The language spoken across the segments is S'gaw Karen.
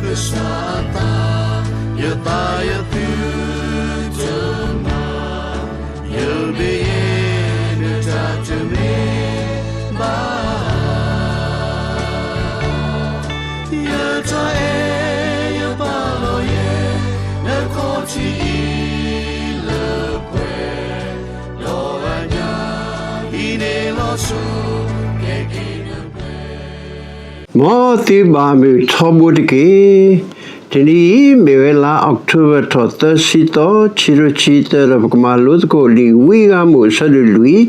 ကစၢ်အသး, ယသးယသုတမၤ, ယမ့ၢ်ယဲနတၢ်တမ့ၢ် ဘၣ်, ယတၢ်အဲၣ်ယပာ်လီၤယဲ နခီၣ်ထံးအံၤလၢပှဲၤ, ဒီးအညၣ်အံၤန့ၣ်လီၤဆီ ကဲက့ၤနပှဲၤ မ်သုဘၣ်မုာ်ထီဘိတက့ၢ်. တနံၤအံၤ မ့ၢ်ဝဲလါအီးကထိဘၢၣ်ထီၣ်သၢဆံသီ ခံကထိခံဆံသၢ ဒီးပကမၤလိသကိးလံာ်ဝံဧမုၢ် အဆၢဒိၣ်လွံၢ်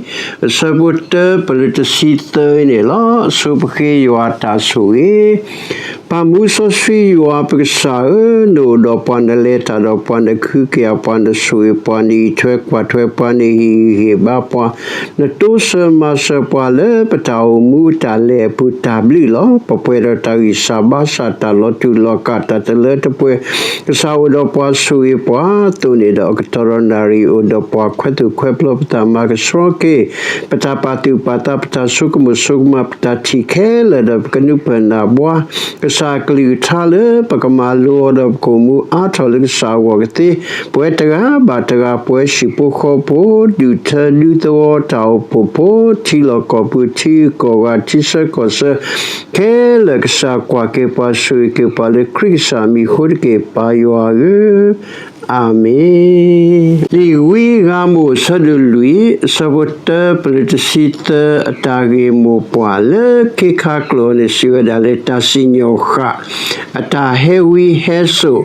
အဆၢဖိတၢပလၢတဆံသၢန့ၣ်လီၤ. အဆိပဃ့ယွၤအတၢ်ဆိၣ်ဂ့ၤ ပၢ်မူစီဆှံယွၤပကစၢ်ဧၢ, နအိၣ်ဒီးပှၤ နလဲၤတၢ်ဒီးပှၤ နကဟုကယာ်ပှၤ နဆိၣ်ဂ့ၤပှၤ နအံးထွဲကွၢ်ထွဲပှၤ နဟ့ၣ်ဂံၢ်ဟ့ၣ်ဘါပှၤ နတိစၢၤမၤစၢၤပှၤလၢပတၢ်အိၣ်မူအတၢ်လဲၤအပူၤတၢ်ဘျုးလီၤ. ပပှဲၤဒီးတၢ်ဂံၢ်စၢ်ဘါစၢ် တၢ်လီၤတူာ်လီၤကာ် တၢ်တလၢတပှဲၤ ကစၢ်အိၣ်ဒီးပှၤ ဆိၣ်ဂ့ၤပှၤအသိးန့ၣ်ဒီး အကတီၢ်ဒီးနၣ်ရံၣ်အိၣ်ဒီးပှၤ ခွဲးသူၣ်ခွဲးပျီပသး မၤကဆှီက့ၤ ပတၢ်ပာ်သူၣ်ပာ်သး ပတၢ်ဆိကမိၣ်ဆိကမး ပတၢ်ထံၣ်ခဲလၢာ်ဒီး ပကနုာ်ပၢၢ်နၢ်ဘှါ ကစၢ်အကလုၢ်ကထါလၢ ပကမၤလိအီၤဒီး ပကအိၣ်မူအါထီၣ်လၢကစၢ်အဂီၢ်ကသ့ ပဝဲတဂၤဘၣ်တဂၤ ပဝဲဟံၣ်ဖိဃီဖိ ဒူၣ်ထၢဒူသဝီ တၢ်အိၣ်ဖှိၣ်ဖိ ထံလီၢ်ကီၢ်ပူၤ ထံဂုၤကီၢ်ဂၤ ထံဆၢကီၢ်ဆၢ ခဲလၢာ် ကစၢ်ကွၢ်က့ၤပှၤ ဆိၣ်ဂ့ၤက့ၤပှၤလၢခရံာ်ကစၢ်မံၤအဃိတက့ၢ် ပၢ်ယွၤဧၢ, အၤမ့ၣ်. လံာ်ဝံဧမုၢ် အဆၢဒိၣ်လွံၢ် အဆၢဖိတၢပလၢတဆံသၢ အတၢ်ဂ့ၢ်မိၢ်ပှၢ်လၢ ခ့ခါကျိာ်န့ၣ် စံးဝဲဒၣ်လၢ တၢ်စံၣ်ညီၣ်ဃာ် အတၢ်ဟဲဝံဟဲစိာ်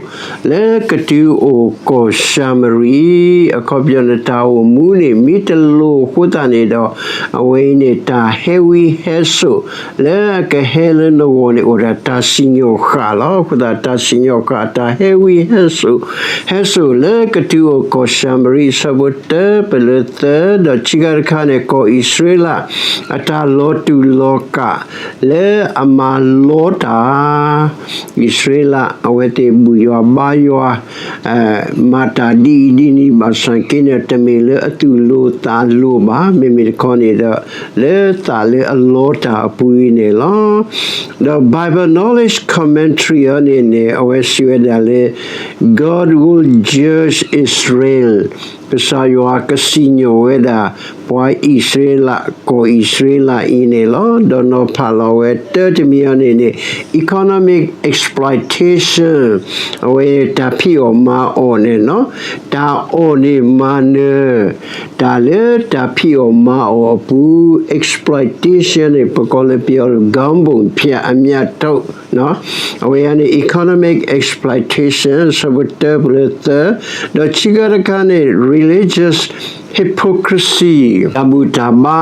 လၢကတုၤအိၣ်ကီၢ်ၡၤမရံ, အခီပညီန့ၣ် တၢ်အိၣ်မူန့ၣ် မ့ၢ်တလိၤအဃိသတးန့ၣ်ဒီး အဝဲအံၤန့ၣ် တၢ်ဟဲဝံဟဲစိာ် လၢအကဟဲလၢနဂီၢ်န့ၣ် အိၣ်ဒၣ်တၢ်စံၣ်ညီၣ်ဃာ်လီၤ. အဃိသတး တၢ်စံၣ်ညီၣ်ဃာ် တၢ်ဟဲဝံဟဲစိာ် ဟဲစိာ်လၢကတုၤအိၣ်ကီၢ်ၡၤမရံ အဆၢဖိတၢပလၢသၢ ဒီးခံခါတခါန့ၣ် ကီၢ်အံၣ်စရ့လး အတၢ်လီၤတူာ်လီၤကာ် လၢအမၤလီတၢ် အံၣ်စရ့လး အဝဲသ့ၣ်ဘူၣ်ယွၤဘါယွၤ မၤတၢ်ဒ်အံၤဒ်နံၤဘၣ်ဆၣ်က့န့ၣ် တမ့ၢ်လၢအသူၣ်လိၤသးလိၤဘၣ်, မ့မ့ၢ်တခီန့ၣ်ဒီး လၢသးလၢအလီတၢ်အပူၤအံၤန့ၣ်လီၤ. ဒီး Bible Knowledge Commentary အံၤန့ၣ်န့ၣ် အဝဲစံးဝဲဒၣ်လၢ God will judge Israel, ကစၢ်ယွၤကစံၣ်ညီၣ်ဝဲဒၣ် ပှၤအံၣ်စရ့လး ကီၢ်အံၣ်စရ့လးအံၤန့ၣ်လီၤ. ဒီးနီၤဖးလီၤဝဲတၢ်တမံၤအံၤန့ၣ်န့ၣ် economic exploitation အဝဲတၢ်ဖံးအီၣ်မၤအီၣ်န့ၣ်နီၤ, တၢ်အီၣ်န့ၢ်မၤနၢၤ တၢ်လၢတၢ်ဖံးအီၣ်မၤအီၣ်အပူၤ exploitation န့ၣ် ပကိးလၢပယီၤ ဂိုဏ်းပုံဖြတ်အမြတ်ထုတ် အဝဲန့ၣ် economic exploitation အဆၢဖိတၢပလၢသၢ, ဒီးခံခါတခါန့ၣ် religious hypocrisy တၢ်ဘူၣ်တၢ်ဘါ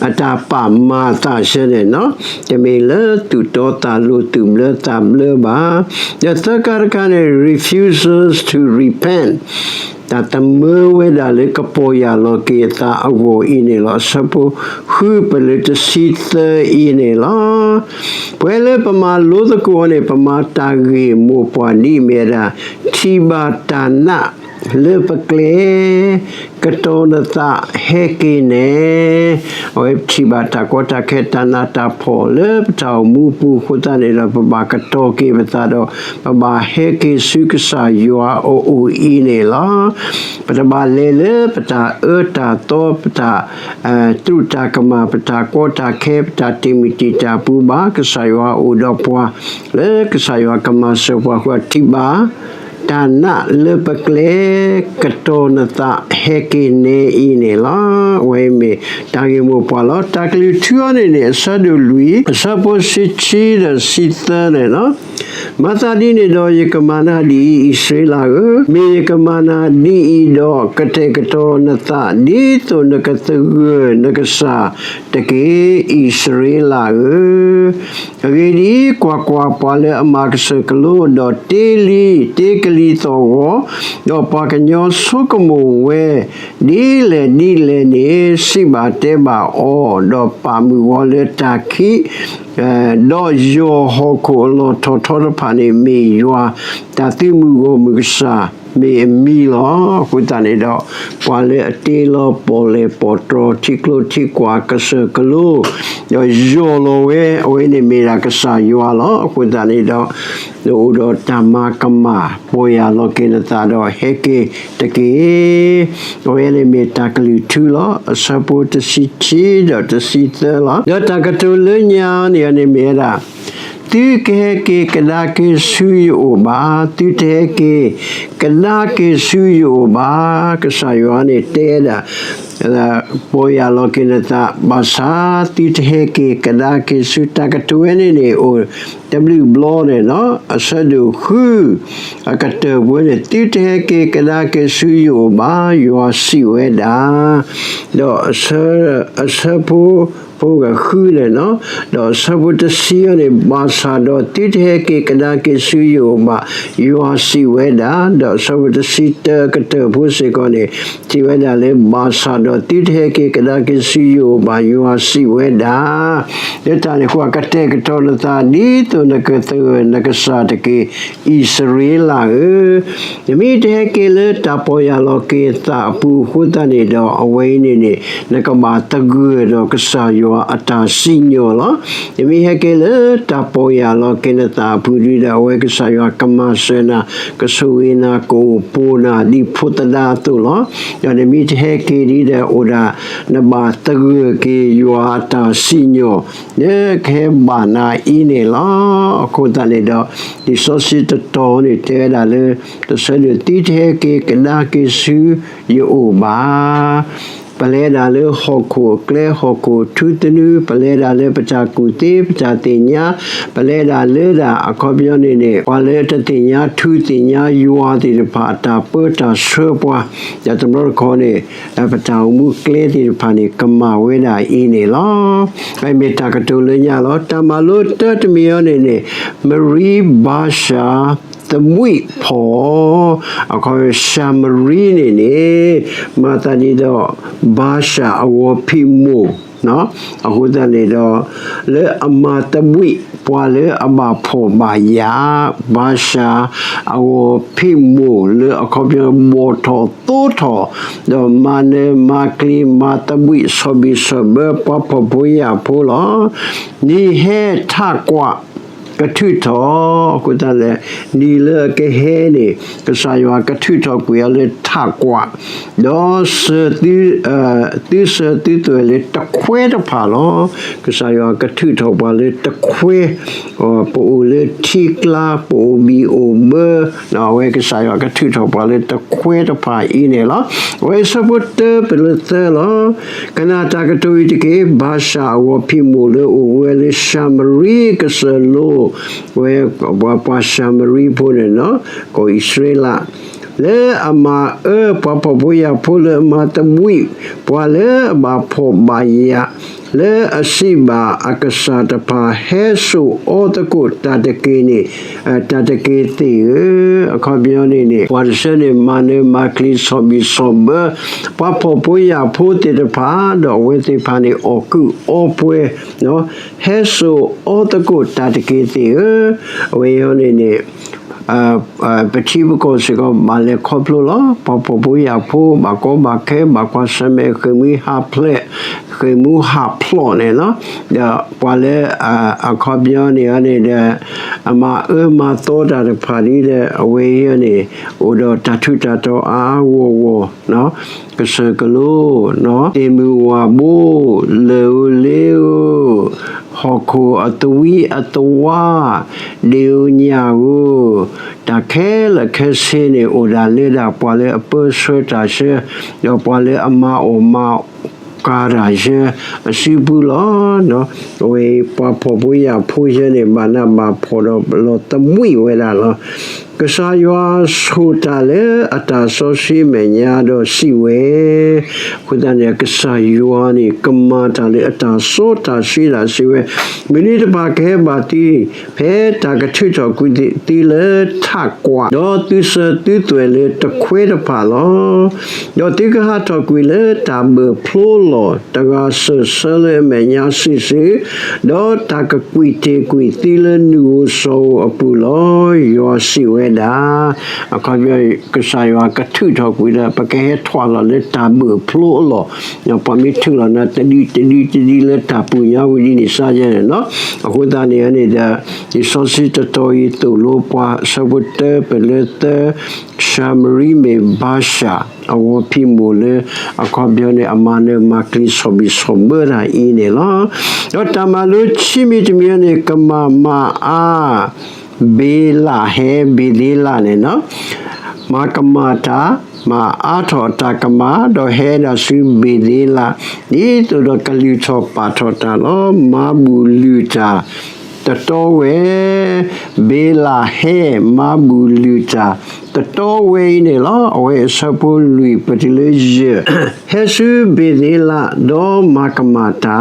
အတၢ်ပာ်မၤအသးဆၢန့ၣ်နီၤ, တမ့ၢ်လၢသူၣ်တီသးလိၤ သူၣ်ဘျၢသးဘျၢဘၣ်. ဒီးသၢခါတခါန့ၣ် refuses to repent တၢ်သမၢဝဲဒၣ်လၢကပီၢ်ယၢ်လီၤက့ၤအသးအဂီၢ်အံၤန့ၣ်လီၤ. အဆၢဖိဃုပလၢတဆံသၢအံၤန့ၣ်လီၤ. ပဝဲလၢပမၤလိသကိးအီၤန့ၣ် ပမၤတၢ်ဂ့ၢ်မိၢ်ပှၢ်ဒ်အမ့ၢ်ဝဲဒၣ် ထံၣ်ဘၣ်တၢ်နာ်လၢပကျဲ ကတီၤနသးဟဲက့ၤနဲ အဝဲပထံၣ်ဘၣ်တၢ်ကီတၢ်ခဲ တၢ်နးတၢ်ဖှီၣ်လၢပတၢ်အိၣ်မူပူၤအဃိသတးန့ၣ်ဒီး ပဘၣ်ကတီၤက့ၤပသးဒီး ပဘၣ်ဟဲက့ၤဆူကစၢ်ယွၤအအိၣ်အံၤန့ၣ်လီၤ. ပတဘၣ်လဲၤလၢပတၢ်အၢတၢ်သီ ပတၢ် တြူၢ်တၢ်ကမၣ် ပတၢ်ကီတၢ်ခဲ ပတၢ်တ့ၢ်မုၢ်တ့ၢ်တၢ်ပူၤဘၣ်. ကစၢ်ယွၤအိၣ်ဒီးပှၤ လၢကစၢ်ယွၤကမၤစၢၤပှၤဃိ ထံၣ်ဘၣ် တၢ်နာ်လၢပကျဲ ကတီၤနသးဟဲက့ၤနဲအံၤန့ၣ်လီၤ. အဝဲမ့ၢ်တၢ်ဂ့ၢ်မိၢ်ပှၢ်လီၤ. တၢ်ကလုၢ်ထူအီၤန့ၣ်န့ၣ် အဆၢဒိၣ်လွံၢ် အဆၢဖိတဆံခံဒီးတဆံသၢန့ၣ်လီၤ. မၤသးဒ်န့ၣ်ဒီး ယကမၤနၤဒ်အံၤ အံၣ်စရ့လးဧၢ, မ့ၢ်ယကမၤနၤဒ်အံၤဒီး ကတဲာ်ကတီၤနသး ဒ်သိးနကသဂၢၢ်နကစၢ်တက့ၢ်, အံၣ်စရ့လးဧၢ. အဂ့ၢ်ဒ်အံၤ, ကွၢ်ကွၢ်, ပှၤလၢအမၤကစၢၢ်ကလိ ဒီးတ့လံ, တ့ကလံၤသီၣ်ဂီၤ, ဒီးပှၤကညီဆိကမိၣ်ဝဲ ဒ်လဲၣ်ဒ်လဲၣ်န့ၣ်, စံးဘၣ်တဲဘၣ်အီၤ, ဒီးပာ်မုာ်အီၤလၢတၢ်ခံး, ဒီးယီၢ်ဟီၣ်ခိၣ်အလီၢ်ထီၣ်ထီတဖၣ်န့ၣ် မ့ၢ်ယွၤ, တၢ်သုးမုၢ်ဂီၢ်မုၢ်ကစၢ် မ့ၢ်အမံၤလီၤ. အဃိသတးန့ၣ်ဒီး ပှၤလၢအတ့လီၤပီၣ်လဲၣ်ပီၣ်တြီၤ ထံကျိထံကွာ်ကစၢၢ်ကလိ ဒီးယီၢ်လီၤဝဲ အဝဲန့ၣ်မ့ၢ်ဒၣ်ကစၢ်ယွၤလီၤ. အဃိသတးန့ၣ်ဒီး နအိၣ်ဒီးတၢ်မၤကမၣ် ပီၢ်ယၢ်လီၤက့ၤနသးဒီးဟဲက့ၤတက့ၢ်. အဝဲန့ၣ်မ့ၢ်တၢ်ကလုၢ်ထူလီၤ. အဆၢဖိတဆံခံဒီးတဆံသၢလီၤ. ဒီးတၢ်ကတိၤလၢညါန့ၣ်န့ၣ်မ့ၢ်ဝဲဒၣ် သုကဟဲက့ၤကဒါက့ၤဆူယအိၣ်ဘၣ်, သုတဟဲက့ၤကဒါက့ၤဆူယအိၣ်ဘၣ်. ကစၢ်ယွၤန့ၣ်တဲဒၣ် ပီၢ်ယၢ်လီၤက့ၤနသး ဘၣ်ဆၣ်သုတဟဲက့ၤကဒါက့ၤဆူ တၢ်ကတိၤဝဲန့ၣ်န့ၣ် အိၣ်တဘျုးဘျီန့ၣ်လီၤ. အဆၢဒိၣ်ဃု အကတၢၢ်ပူၤန့ၣ် သုတဟဲက့ၤကဒါက့ၤဆူယအိၣ်ဘၣ်, ယွၤစံးဝဲဒၣ် ဒီးအဆၢဖိ ဖိကဃုန့ၣ်လီၤ. ဒီးအဆၢဖိတဆံန့ၣ် ဘၣ်ဆၣ်ဒီးသုတဟဲက့ၤကဒါက့ၤဆူယအိၣ်ဘၣ်, ယွၤစံးဝဲဒၣ်, ဒီးအဆၢဖိတဆံတၢကတၢၢ်ဖိစ့ၢ်ကီးန့ၣ် စံးဝဲဒၣ်လၢ ဘၣ်ဆၣ်ဒီးသုတဟဲက့ၤကဒါက့ၤဆူယအိၣ်ဘၣ်, ယွၤစံးဝဲဒၣ် လၢတၢ်န့ၣ်အဃိ ကတဲာ်ကတီၤနသး ဒ်သိးနကသဂၢၢ်နကစၢ်တက့ၢ်, အံၣ်စရ့လးဧၢ, နမ့ၢ်တဟဲက့ၤလၢတၢ်ပီၢ်ယၢ်လီၤက့ၤသးအပူၤအဃိသတးန့ၣ်ဒီး အဝဲအံၤန့ၣ်န့ၣ် နကဘၣ်သဂၢၢ်ဒီးကစၢ်ယွၤအတၢ်စံၣ်ညီၣ်လီၤ. နမ့ၢ်ဟဲက့ၤလၢတၢ်ပီၢ်ယၢ်လီၤက့ၤနသးအပူၤဒီး အဝဲကစၢ်ယွၤကမၤစၢၤနၤ, ကဆိၣ်ဂ့ၤနၤ, ကအိၣ်ပိၢ်နၤ ဒ်ဖိသဒါအသိးလီၤ. ဒီးနမ့ၢ်တဟဲက့ၤဒီး အိၣ်ဒၣ် နဘၣ်သဂၢၢ်က့ၤယွၤအတၢ်စံၣ်ညီၣ် လၢကဟဲဘၣ်နၤအံၤန့ၣ်လီၤ. အဃိသတးန့ၣ်ဒီး လံာ်စီဆှံတတီၤန့ၣ် တဲဝဲဒၣ်လၢ တဆၢဒိၣ် သုတဟဲက့ၤကဒါက့ၤဆူယအိၣ်ဘၣ်, ပလဲၤဒၣ်လၢဟီၣ်ခိၣ်အကျဲ ဟီၣ်ခိၣ်ထူသနူ, ပလဲၤဒၣ်လၢပတၢ်ကူၣ်သ့ ပတၢ်သ့ၣ်ညါ, ပလဲၤဒၣ်လၢဒၣ် အခီပညီန့ၣ်န့ၣ် ပှၤလၢတသ့ၣ်ညါထူသ့ၣ်ညါယွၤသ့ၣ်တဖၣ် အတၢ်ပၢတၢ်ဆှၢပှၤ, ဒီးတဘျီတခီန့ၣ် ပတၢ်အိၣ်မူကျဲသ့ၣ်တဖၣ်န့ၣ် ကမၣ်ဝဲဒၣ်အံၤန့ၣ်လီၤ. အမ့ၢ်တၢ်ကတိၤလၢညါလီၤ. တၢ်မၤလိတၢတမံၤအံၤန့ၣ်န့ၣ် မရံဘၤၡၣ် သမံးဖီၣ်, အခီပညီ ၡၤမရံန့ၣ်န့ၣ် မၤသးဒ်သိး ဘၤၡၣ်အဂီၤဖံးမိၢ်, အဃိသတးန့ၣ်ဒီး လၢအမၤသမံး ပှၤလၢအဘၣ်ဖှီၣ်ဘၣ်ယာ် ဘၤၡၣ်အဂီၤဖံးမိၢ်လၢအခီပညီ ဘီၣ်ထီၣ်သိထီၣ်, ဒီးမၤနၢၤမၤကျံၤ မၤသမံး ဆီၣ်ဘံၣ်ဆီၣ်ဘၢ ပှၤဖှီၣ်ဖိယာ်ဖိလီၤ. နံၤဟဲထးကွၢ် ကထုးထီၣ်, အဃိသတးလၢ နံၤလၢအကဟဲန့ၣ် ကစၢ်ယွၤကထုးထီၣ်ကွံာ်အီၤလၢထးကွၢ်, ဒီး သုစၢၤသုသွဲၣ်လၢတခွဲတဖၣ်လီၤ. ကစၢ်ယွၤကထုးထီၣ်ပှၤလၢတခွဲ, ပအိၣ်လၢထံကျါ ပအိၣ်ဘံၣ်အိၣ်ဘၢ, အဝဲကစၢ်ယွၤကထုးထီၣ်ပှၤလၢတခွဲတဖၣ်အံၤန့ၣ်လီၤ. အဝဲအဆၢဖိတၢပလၢသၢလီၤ. ကနၣ်တၢ်ကတိၤအံၤတက့ၢ်. ဘၤၡၣ်အဂီၤဖံးမိၢ်လၢအိၣ်ဝဲလၢၡၤမရံကစၢၢ်လိၤ, ဝဲပှၤၡၤမရံဖိန့ၣ်လီၤ, ကီၢ်အံၣ်စရ့လး လၢအမၤအၢပှၤဖှီၣ်ဖိယာ်ဖိလၢအမၤသမံး ပှၤလၢအဘၣ်ဖှီၣ်ဘၣ်ယာ် လၢအစံးဘၣ်အကစၢ်တဖၣ် ဟဲစိာ်အီသကိးတၢ်တက့ၢ်န့ၣ်, တၢ်တက့ၢ်သ့ၣ်ဧၢ, အခီပညီန့ၣ်န့ၣ် ပှၤတဆၢန့ၣ် မၤနၢၤမၤကျံၤ ဆီၣ်ဘံၣ်ဆီၣ်ဘၢ ပှၤဖှီၣ်ဖိယာ်ဖိသ့ၣ်တဖၣ် ဒီးအဝဲသ့ၣ်တဖၣ်န့ၣ် အီၣ်ကုးအီပှဲၤ ဟဲစိာ်အီသကိးတၢ်တက့ၢ်သ့ၣ်ဧၢ, အဝဲအံၤန့ၣ်န့ၣ် ပထံပကီၢ်စ့ၢ်ကီး ဘၣ်လဲၤခီဖျိလီၤ. ပှၤဖှီၣ်ဖိယာ်ဖိ ဘၣ်ကီဘၣ်ခဲ ဘၣ်ကွၢ်ဆၢၣ်မဲာ် ဃ့ၢ်မှံဟးဖျိး, ဃ့ၢ်မှံဟးဖျိးန့ၣ်လီၤ. ဒီးပှၤလၢ အခီပညီန့ၣ်န့ၣ်ဒီး အမၤအၢမၤသီတၢ်တဖၣ်ဒီး အဝဲအံၤန့ၣ် အိၣ်ဒီးတၢ်ထူးတၢ်တီၤအါအါဂီၢ်ဂီၢ် ကစၢၢ်ကလိ, သ့ၣ်မုၢ်ဝၣ်ဘိ, လၢၢ်ဧိၤလ့ဧိၤ, ဟီၣ်ခိၣ်အသဝံအသဝါ, ဒ့ၣ်ဧိၤညၣ်ဧိၤ, တၢ်ခဲလၢာ်ခဲဆ့န့ၣ် အိၣ်ဒၣ်လၢဒၣ်ပှၤလၢအပၢဆှၢတၢ်ဆှၢ, ဒီးပှၤလၢအမၤအီၣ်မၤကၤတၢ်ဆှၢအစုပူၤလီၤ. အဝဲပှၤဖှီၣ်ဖိယာ်ဖိဆှၢန့ၣ် ဘၣ်နးဘၣ်ဖှီၣ်ဒီးလီၤသမံးဝဲဒၣ်လီၤ. ကစၢ်ယွၤဆိၣ်တၢ်လၢအတၢ်စီဆှံမဲာ်ညါဒီးစံးဝဲ, အဃိသတးန့ၣ် ကစၢ်ယွၤန့ၣ် ကမၤတၢ်လၢအတၢ်စီတၢ်ဆှံဒၣ်စံးဝဲ, မုၢ်နံၤတဖၣ်ကဟဲဘၣ်သု ဖဲတၢ်ကထုးထီၣ်ကွံာ်သုလၢထးကွၢ်, ဒီးသုစၢၤသုသွဲၣ်လၢတခွဲတဖၣ်လီၤ. ဒီးသုကဟးထီၣ်ကွံာ်လၢတၢ်ဘၢၣ်ဖျိလီၤ. တၢ်ကမၣ်တၢ်အၢတၢ်သီၣ်, တဂၤစၢၢ်ဆၢလၢအမဲာ်ညါစုာ်စုာ်, ဒီးတၢ်ကကွံာ်တ့ၢ်ကွံာ်သံလၢနုၢ်ဧိၤစီၤဧိၤအပူၤလီၤ. ယွၤစံးဝဲဒၣ်, အခီပညီ ကစၢ်ယွၤကထုးထီၣ်ကွံာ်လၢ ပကဟဲထွဲလီၤလၢတၢ်ဘၢၣ်ဖျိအလီၢ်, ပှၤမ့ၢ်ထုးလီၤနၤတဒုတဒုတဒုလၢတၢ်ပူၤညါဝံၤဒ်န့ၣ်စ့ၢ်ကီးန့ၣ်လီၤ. အဃိသတးန့ၣ်န့ၣ်ဒီး လံာ်စီဆှံတတီၤအံၤသိၣ်လိပှၤ အဆၢဖိတၢပၢၢ်လၢသၢ ၡၤမရံမ့ၢ်ဘၤၡၣ် အဝီဖံးမိၢ်လၢ အခီပညီန့ၣ် အမၤနၢၤမၤကျံၤဆီၣ်ဘံၣ်ဆီၣ်ဘၢတၢ်အံၤန့ၣ်လီၤ. ဒီးတၢ်မၤလိခံမံၤတမံၤန့ၣ် ကမၣ်မၤအါ ဘ့လးဟဲ ဘ့ၤသ့လးန့ၣ်လီၤ. မၤကမၣ်တၢ်, မၤအါထီၣ်တၢ်ကမၣ် ဒီးဟဲဒၣ်ဆူဘ့ၤသ့လး ဒ်သိးဒီးကလုၢ်ထီၣ်ပာ်ထီၣ်တၢ်လီၤ. မၤဘူၣ်လုၢ်တၢ် တတီဝဲ, ဘ့လးဟဲ မၤဘူၣ်လုၢ်တၢ် တတီဝဲအံၤန့ၣ်လီၤ. အဝဲအဆၢဖိလွံၢ်ပတုၤလၢယဲၢ်, ဟဲဆူဘ့ၤသ့လး ဒီးမၤကမၣ်တၢ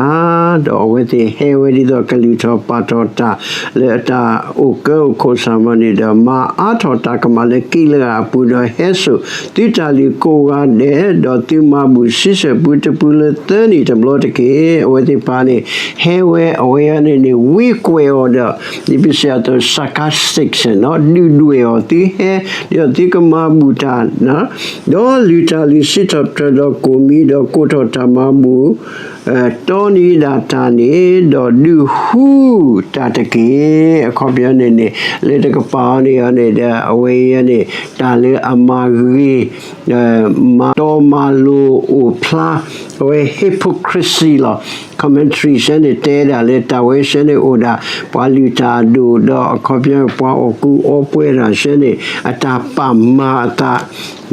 ်, ဒီးအဝဲသ့ၣ်ဟဲဝဲဒ်သိးကလုၢ်ထီၣ်ပာ်ထီၣ်တၢ် လၢအတၢ်အိၣ်ကၢအိၣ်ခိးစၢ်မီၤန့ၣ်ဒီး မၤအါထီၣ်တၢ်ကမၣ်လၢကံးလၢဂၤအပူၤ ဒီးဟဲစိာ်သုတၢ်လုၢ်ကိးဂၤဒဲး, ဒီးသုမၤဘူၣ်ဆံဆဲၣ်ပူတပူလၢသၢနံၣ်တဘျီတက့ၢ်. အဝဲသ့ၣ်တဖၣ်န့ၣ် ဟဲဝဲ အဝဲအံၤန့ၣ်န့ၣ် ဝံကွဲးအီၤဒီး ဒ်ပစံးအသိး sarcastic နီၤ, ဒုၣ်ဒွဲၣ်အီၤ သုဟဲ ဒီးသုကမၤဘူၣ်တၢ် ဒီးလုၢ်တၢ်လုၢ်စံးထီၣ်ပတြၢၤဒီးကိၢ်မံ ဒီးကိးထီၣ်တၢ်မၤဘူၣ် တီနံၤဒၣ်တၢ်န့ၣ် ဒီးဒုးဟူးတၢ်တက့ၢ်. အခီပညီန့ၣ်န့ၣ် လၢတကပၤအီၤန့ၣ်အီၤန့ၣ်ဒီး အဝဲအံၤန့ၣ် တၢ်လၢအမၤဂ့ၤ မၤတီမၤလိၤအိၣ်ဖျါ အဝဲ hypocrisy လီၤ. Commentary ဆဲန့ၣ် တဲဒၣ်လၢတၢ်ဝဲဆဲန့ၣ်အိၣ်ဒၣ် ပှၤလုၢ်တၢ်အဒိၣ် ဒီးအခီပညီ ပှၤအီၣ်ကူအီပှဲၤတၢ်ဆဲန့ၣ် အတၢ်ပာ်မၤအသး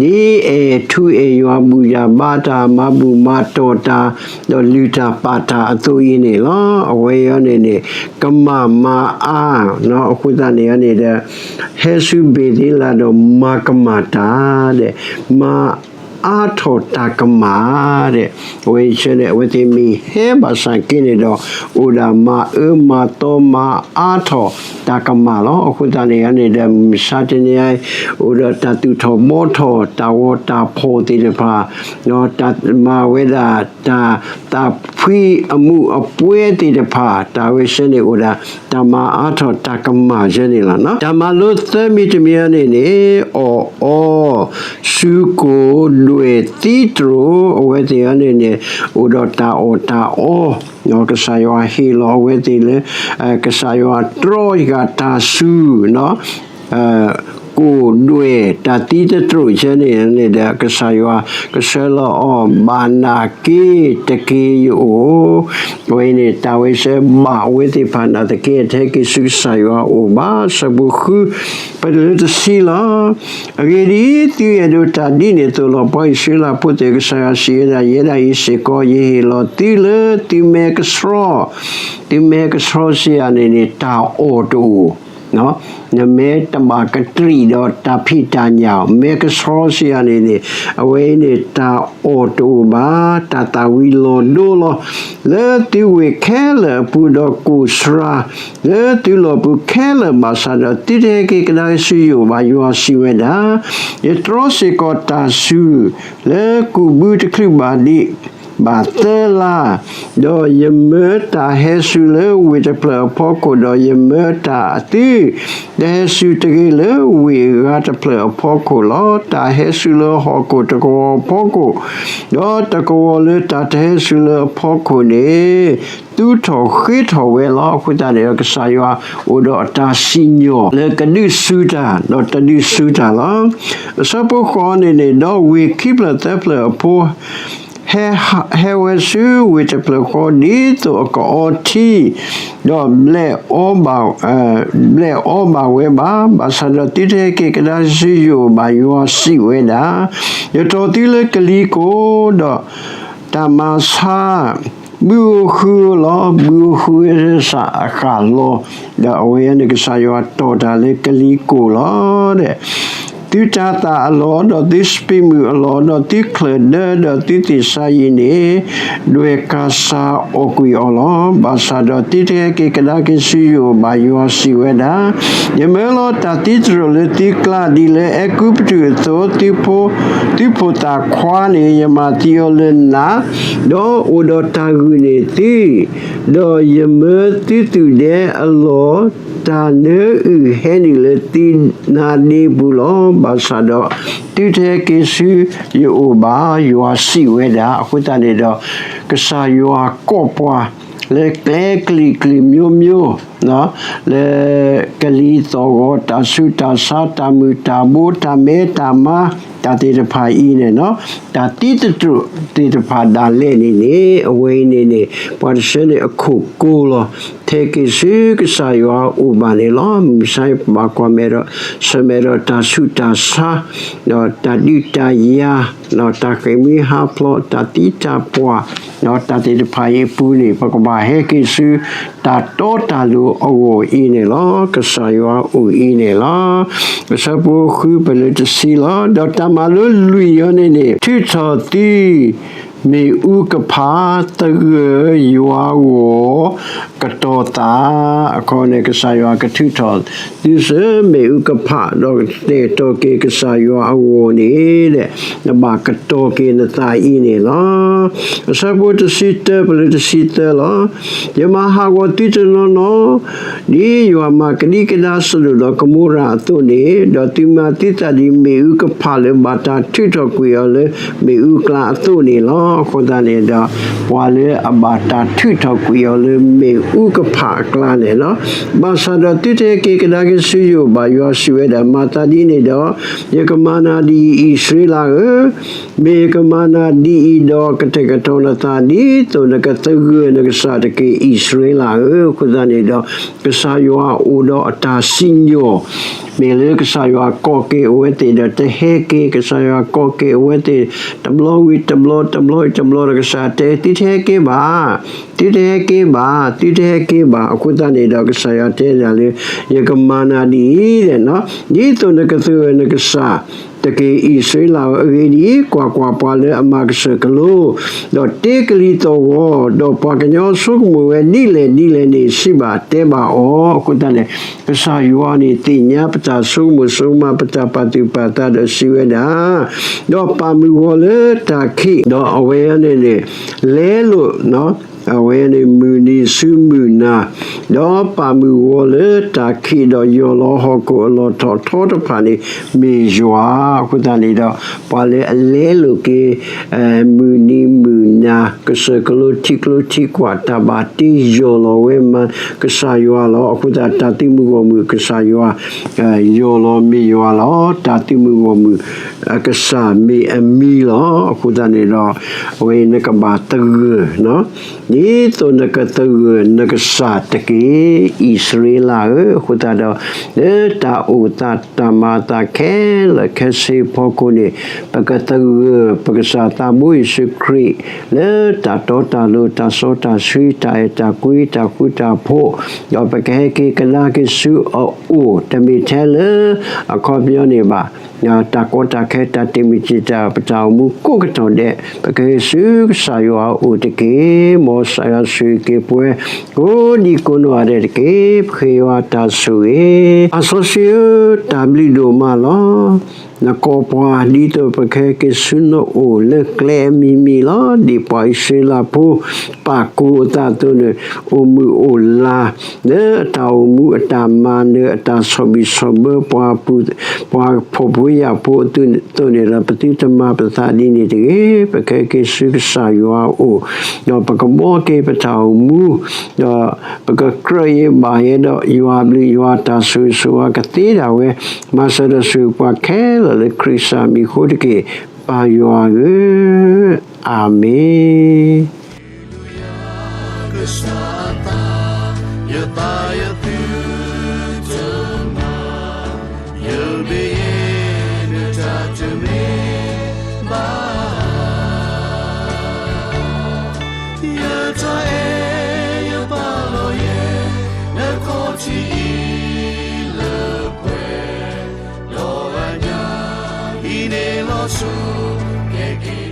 ဒ်အဲၣ်ထူအဲၣ်ယွၤဘူၣ်ယၤဘါတၢ် မၤဘူၣ်မၤတီၢ်တၢ် ဒီးလုၢ်တၢ်ပာ်တၢ်အသိးအံၤန့ၣ်လီၤ. အဝဲအံၤန့ၣ်န့ၣ် ကမၣ်မၤအါ အဃိသတးန့ၣ်န့ၣ်ဒီး ဟဲဆူဘ့ၤသ့လးဒီးမၤကမၣ်တၢ်ဒီး မၤအါထီၣ်တၢ်ကမၣ်ဒီး အဝဲဆဲန့ၣ် အဝဲသ့ၣ်မ့ၢ်ဟဲဘၣ်ဆၣ်က့န့ၣ်ဒီး အိၣ်ဒၣ်မၤအၢမၤသီမၤအါထီၣ်တၢ်ကမၣ်လီၤ. အဃိသတးန့ၣ်န့ၣ်ဒီး မုၢ်မဆါတနံၤအံၤ အိၣ်ဒီးတၢ်သူၣ်ထီၣ်ဘှီထီၣ် တၢ်ဂီၤတၢ်ဖီၣ်သ့ၣ်တဖၣ် ဒီးတၢ်မၤဝဲဒၣ်တၢ် သးဖှံအမူးအပွဲသ့ၣ်တဖၣ် တၢ်ဝဲဆဲန့ၣ်အိၣ်ဒၣ် တၢ်မၤအါထီၣ်တၢ်ကမၣ်ဆဲန့ၣ်လီၤ. တၢ်မၤလိသၢမံၤတမံၤအံၤန့ၣ်န့ၣ် အီၣ်အီ စူၤကိၢ်ဒွဲၣ်သံတြိာ် အဝဲသ့ၣ်အံၤန့ၣ်န့ၣ် အိၣ်ဒီးတၢ်အီၣ်တၢ်အီ ကစၢ်ယွၤဟ့ၣ်လီၤအဝဲသ့ၣ်လၢ ကစၢ်ယွၤတြီယဂၤတၢ်စူၤ ကိၢ်ဒွဲၣ်တၢ်သံတတြိာ်ဆဲန့ၣ်န့ၣ်ဒီး ကစၢ်ယွၤကဆှၢလီၤအီၤဘၣ်နာ်က့တက့ၢ်ယအိၣ်, အဝဲန့ၣ်တၢ်ဝဲဆှၢဘၣ်အဝဲသ့ၣ်တဖၣ်နာ်သက့ အတဟဲက့ၤဆူကစၢ်ယွၤအအိၣ်ဘၣ်. ဆၢဖိဃု ပတုၤလၢတဆံလီၤ. အဂ့ၢ်ဒ်အံၤ, သုအဲၣ်ဒိးတၢ်ဒ်န့ၣ်အသိးလီၤ. ပှၤအံၣ်စရ့လးဖိသ့ၣ်, ကစၢ်ယွၤစံးဝဲဒၣ်, ယဲဒၣ်အံၤစ့ၢ်ကီး ယဟ့ၣ်လီၤသုလၢသုမဲကဆှီ, သုမဲကဆှီစံးယၤန့ၣ်န့ၣ် တၢ်အီၣ်တအိၣ် နမဲတဘၣ်ကတြံၣ်ဒီးတၢ်ဖံးတၢ်ညၣ်, မဲကဆှီစံးယၤန့ၣ်န့ၣ် အဝဲအံၤန့ၣ် တၢ်အီၣ်တအိၣ်ဘၣ်, တၢ်သၣ်ဝံၤလီၤဒိလီၤ လၢသုဝ့ၢ်ခဲလၢာ်အပူၤ, ဒီးကိၢ်စှၤလၢသုလီၢ်ပူၤခဲလၢာ်ဘၣ်ဆၣ်ဒီး သုတဟဲက့ၤကဒါဆူယအိၣ်ဘၣ်. ယွၤစံးဝဲဒၣ်, ယတြီစ့ၢ်ကီးတၢ်စူၤ လၢကူးဘုတချုးဘၣ်ဒံး ဘၣ်သၢလါ, ဒီးယမၢတၢ်ဟဲစူၤလၢဝ့ၢ်တဖျၢၣ်အဖီခိၣ်, ဒီးယမၢတၢ်အသုတဟဲစူၤတဂ့ၤလၢဝ့ၢ်အဂၤတဖျၢၣ်အဖီခိၣ်လီၤ. တၢ်ဟဲစူၤလၢဟီၣ်ခိၣ်တကဝီၤအဖီခိၣ်, ဒီးတကဝီၤလၢတၢ်တဟဲစူၤလၢအဖီခိၣ်န့ၣ် သူထီၣ်ဃ့ထီၣ်ဝဲလီၤ. အဃိသတးန့ၣ်ဒီး ကစၢ်ယွၤအိၣ်ဒီးအတၢ်စံၣ်ညီၣ် လၢကဒုးစူၤတၢ် ဒီးတဒုးစူၤတၢ်လီၤ. အဆၢဖိဃိးန့ၣ်န့ၣ်, ဒီးဝ့ၢ်ခံဖျၢၣ်သၢဖျၢၣ်အဖိ ဟဲ, ဟဲဝဲဆူဝ့ၢ်တဖျၢၣ်ဃီ ဒ်သိးအကအီထံ, ဒီးဘျဲၣ်အီဘၣ်, ဘျဲၣ်အီဘၣ်ဝဲဘၣ်. ဘၣ်ဆၣ်ဒီးသုတဟဲက့ၤကဒါဆူယအိၣ်ဘၣ်. ယွၤစံးဝဲဒၣ်, ယတီၢ်သုလၢကလံၤကိၢ်, ဒီးတၢ်မၤဆါ ဘုဧိၤဃုဧိၤလီၤ. ဘုဧိၤဃုဧိၤစ့ၢ်ကီးအဃၣ်လီၤ. ဒီးအဝဲန့ၣ် ကစၢ်ယွၤတီၢ်တၢ်လၢကလံၤကိၢ်လီၤ. သုတၤသၣ်အလီၢ်, ဒီးသုစပံးမုၢ်အလီၢ်, ဒီးသုချၢၣ်ဒၢ, ဒီးသုသ့ၣ်စါယံာ်န့ၣ်, ဒွဲၣ်ကၤစၢ်အီၣ်ကွံာ်အီၤလီၤ. ဘၣ်ဆၣ်ဒီးသုတဟဲက့ၤကဒါက့ၤဆူယအိၣ်ဘၣ်, ယွၤစံးဝဲဒၣ်, ယမၢလီၤတၢ်သံသတြိာ်လၢသုကျါ, ဒ်လၢအဲၤကူပတူးအသိး, သုဖိသၣ်ခွါန့ၣ် ယမၤသံအီၤလၢနး, ဒီးအိၣ်ဒီးတၢ်ဂုာ်န့ၢ်သု, ဒီးယမၢသုသူၣ်ဒဲအလီၢ်, တၢ်နၢအုၣ်ဟဲနုာ်လၢသုနါဒ့ပူၤလီၤ. ဘၣ်ဆၣ်ဒီးသုတဟဲက့ၤဆူယအိၣ်ဘၣ်, ယွၤစံးဝဲဒၣ်. အဃိသတးန့ၣ်ဒီး ကစၢ်ယွၤကိးပှၤ လၢကျဲကလံၤကလံၤမိမိ လၢကလံၤသီၣ်ဂီၤ, တၢ်ဆူးတၢ်ဆါ, တၢ်မုၢ်တၢ်ဘိ, တၢ်မဲတၢ်မါ, တၢ်သ့ၣ်တဖၣ်အံၤန့ၣ်, တၢ်သံသတြိာ်သ့ၣ်တဖၣ်ဒၣ်လဲာ်န့ၣ်န့ၣ်, အဝဲအံၤန့ၣ်န့ၣ် ပှၤတဆၢန့ၣ်အခိၣ်ကိၤလီၤ. ထဲက့ၤဆူကစၢ်ယွၤအအိၣ်ဘၣ်န့ၣ်လီၤ. မုၢ်ဆါဘၣ်ကွၢ်မဲာ်ဒီး ဆၢၣ်မဲာ်ဒီးတၢ်ဆူးတၢ်ဆါ, ဒီးတၢ်ဒုးတၢ်ယၤ, ဒီးတၢ်ဃ့ၢ်မှံဟးဖျိး, တၢ်သံတၢ်ပှၢ်, ဒီးတၢ်သ့ၣ်တဖၣ်အံၤအပူၤန့ၣ် ပကဘၣ်ဟဲက့ၤဆူ တၢ်တီတၢ်လိၤအဂီၢ်အံၤန့ၣ်လီၤ. ကစၢ်ယွၤအိၣ်အံၤန့ၣ်လီၤ. အဆၢဖိဃုပလၢတဆံလီၤ. ဒီးတၢ်မၤလိလွံၢ်ယီၤန့ၣ်န့ၣ်, ထုးထီၣ်သု မ့ၣ်အူကဖၣ်, သဂၢၢ်ယွၤဂီၢ်, ကတီၤသး, အခီန့ၣ် ကစၢ်ယွၤကထုးထီၣ်သုစ့ၢ် မ့ၣ်အူကဖၣ်, ဒီးကတဲာ်ကတီၤက့ၤကစၢ်ယွၤအဂီၢ်န့ၣ်, နဘၣ်ကတီၤက့ၤနသးအံၤန့ၣ်လီၤ. အဆၢဖိတဆံတၢပလၢတဆံသၢလီၤ. ယမၤဟးဂီၤသုတနီၤနီၤ ဒ်ယွၤမၤကဒံကဒါစဒိၣ်ဒီးကမိရၤအသိးန့ၣ်, ဒီးသုမၤသုသးဒ်မ့ၣ်အူကဖၣ်လၢဘၣ်တၢ်ထုးထီၣ်ကွံာ်အီၤလၢမ့ၣ်အူကျါအသိးန့ၣ်လီၤ. အဃိသတးန့ၣ်ဒီး ပှၤလၢအဘၣ်တၢ်ထုးထီၣ်ကွံာ်အီၤလၢမ့ၣ်အူကဖၣ်အကျါန့ၣ်လီၤ. ဘၣ်ဆၣ်ဒီးသုတဟဲက့ၤကဒါက့ၤဆူယအိၣ်ဘၣ်, ယွၤစံးဝဲဒၣ်, မၤသးဒ်န့ၣ်ဒီး ယကမၤနၤဒ်အံၤ, အံၣ်စရ့လးဧၢ, မ့ၢ်ယကမၤနၤဒ်အံၤဒီး ကတဲာ်ကတီၤနသး ဒ်သိးနကသဂၢၢ်နကစၢ်တက့ၢ်, အံၣ်စရ့လးဧၢ. အဃိသတးန့ၣ်ဒီး ကစၢ်ယွၤအိၣ်ဒီးအတၢ်စံၣ်ညီၣ်, မ့ၢ်လၢကစၢ်ယွၤကိးက့ၤအဝဲသ့ၣ်ဒီးတဟဲက့ၤ, ကစၢ်ယွၤကိးက့ၤအဝဲသ့ၣ် တဘျီဝံၤတဘျီ, တဘျီဝံၤတဘျီဒီး ကစၢ်ယွၤတဲ သုတဟဲက့ၤဘၣ်, သုတဟဲက့ၤဘၣ်, သုတဟဲက့ၤဘၣ်. အဃိသတးန့ၣ်ဒီး ကစၢ်ယွၤတဲဒၣ်လၢ ယကမၤနၤဒ်အံၤ, ဒ်သိးနကသဂၢၢ်နကစၢ်တက့ၢ်, အံၣ်စရ့လးဧၢ. အဂ့ၢ်ဒ်အံၤ, ကွၢ်ကွၢ်, ပှၤလၢအမၤကစၢၢ်ကလိ, ဒီးတ့ကလံၤသီၣ်ဂီၤ, ဒီးပှၤကညီဆိကမိၣ်ဝဲဒ်လဲၣ်ဒ်လဲၣ်န့ၣ် စံးဘၣ်တဲဘၣ်အီၤ. အဃိသတးန့ၣ် ကစၢ်ယွၤန့ၣ်သ့ၣ်ညါပတၢ်ဆိကမိၣ်ဆိကမး, ပတၢ်ပာ်သူၣ်ပာ်သးဒီးစံးဝဲဒၣ်, ဒီးပာ်မုၢ်ဂီၤလၢတၢ်ခံး, ဒီးအဝဲန့ၣ်န့ၣ် လဲလိာ် အဝဲန့ၣ်မုၢ်နံၤဆူမုၢ်နၤ, ဒီးပာ်မုၢ်ဂီၤလၢတၢ်ခံး, ဒီးယီၢ်လီၤဟီၣ်ခိၣ်အလီၢ်ထီၣ်ထီတဖၣ်န့ၣ် မ့ၢ်ယွၤ. အဃိသတးန့ၣ်ဒီး ပှၤလၢအလဲလိာ်က့ၤ မုၢ်နံၤမုၢ်နၤ, ကစၢၢ်ကလိထံကျိထံကွၢ်, တၢ်ဘၣ်တ့ယီၢ်လီၤဝဲမၤ ကစၢ်ယွၤလီၤ. အဃိသတး တၢ်သုးမုၢ်ဂီၢ်မုၢ်ကစၢ်ယွၤ ယီၢ်လီၤမ့ၢ်ယွၤလီၤ. တၢ်သုးမုၢ်ဂီၢ်မုၢ်အကစၢ်မ့ၢ်အမံၤလီၤ. အဃိသတးန့ၣ်ဒီး အဝဲအံၤနကဘၣ်သဂၢၢ် ဒ်သိးနကသဂၢၢ်နကစၢ်တက့ၢ်, အံၣ်စရ့လးဧၢ. အဃိသတးဒီး လၢတၢ်အိၣ်သးတၢ်မၤအသးခဲလၢာ်ခဲဆ့အဖီခိၣ်န့ၣ် ပကသဂၢၢ်ပကစၢ်သးဘိယ့ၣ်ၡူးခရံာ် လၢတၢ်တီတၢ်လိၤ တၢ်စီတၢ်ဆှံ တၢ်အဲၣ်တၢ်ကွံ တၢ်ဃူတၢ်ဖိး, ဒီးပကဟဲက့ၤကဒါက့ၤဆူအအိၣ် တမ့ၢ်ထဲလၢအခီပညီန့ၣ်ဘၣ်. တၢ်ကီတၢ်ခဲ တၢ်တ့ၢ်မံၤတံာ်တာ် ပတၢ်အိၣ်မူကိးကတီၢ်ဒဲး ပကဟဲဆူကစၢ်ယွၤအအိၣ်တက့ၢ်. မ်ကစၢ်ယွၤဆိၣ်ဂ့ၤက့ၤပှၤ ကိးဒံကိးနီၢ်ဂၤဒဲးတက့ၢ်. ပဃ့ယွၤတၢ်ဆိၣ်ဂ့ၤ. သးစီဆှံဧၢ, တၢ်ဘျုးဒိၣ်မးလီၤ. နကိးပှၤဒ်သိးပကဟဲက့ၤဆူနအိၣ်လၢကျဲအမံၤမံၤလီၤ. ဒ်ပှၤအံၣ်စရ့လးဖိ ပာ်ကိၢ်အသးအသိးန့ၣ် အိၣ်မုာ်အိၣ်လၤ လၢအတၢ်အိၣ်မူအတၢ်မၤနၢၤ အတၢ်ဆီၣ်ဘံၣ်ဆီၣ်ဘၢပှၤ ပှၤဖှီၣ်ဖိယာ်ဖိအသိးန့ၣ်ဒီး ပသုတမၤပသးဒ်န့ၣ်တဂ့ၤ. ပကဟဲက့ၤဆူကစၢ်ယွၤအအိၣ် ဒီးပကဘှီက့ၤပတၢ်အိၣ်မူ ဒီးပကကြၢးအံၤဘၣ်ယဲဒီး ယွၤအဘျုးယွၤအတၢ်ဆိၣ်ဂ့ၤဆိၣ်ဝါကသ့ဒၣ်ဝဲ, မၤစၢၤဒီးဆိၣ်ဂ့ၤပှၤခဲလၢာ်လၢခရံာ်ကစၢ်မံၤအဃိတက့ၢ်. ပၢ်ယွၤဧၢ, အၤမ့ၣ်. အံၤန့ၣ်လီၤဆူ ကဲက့ၤ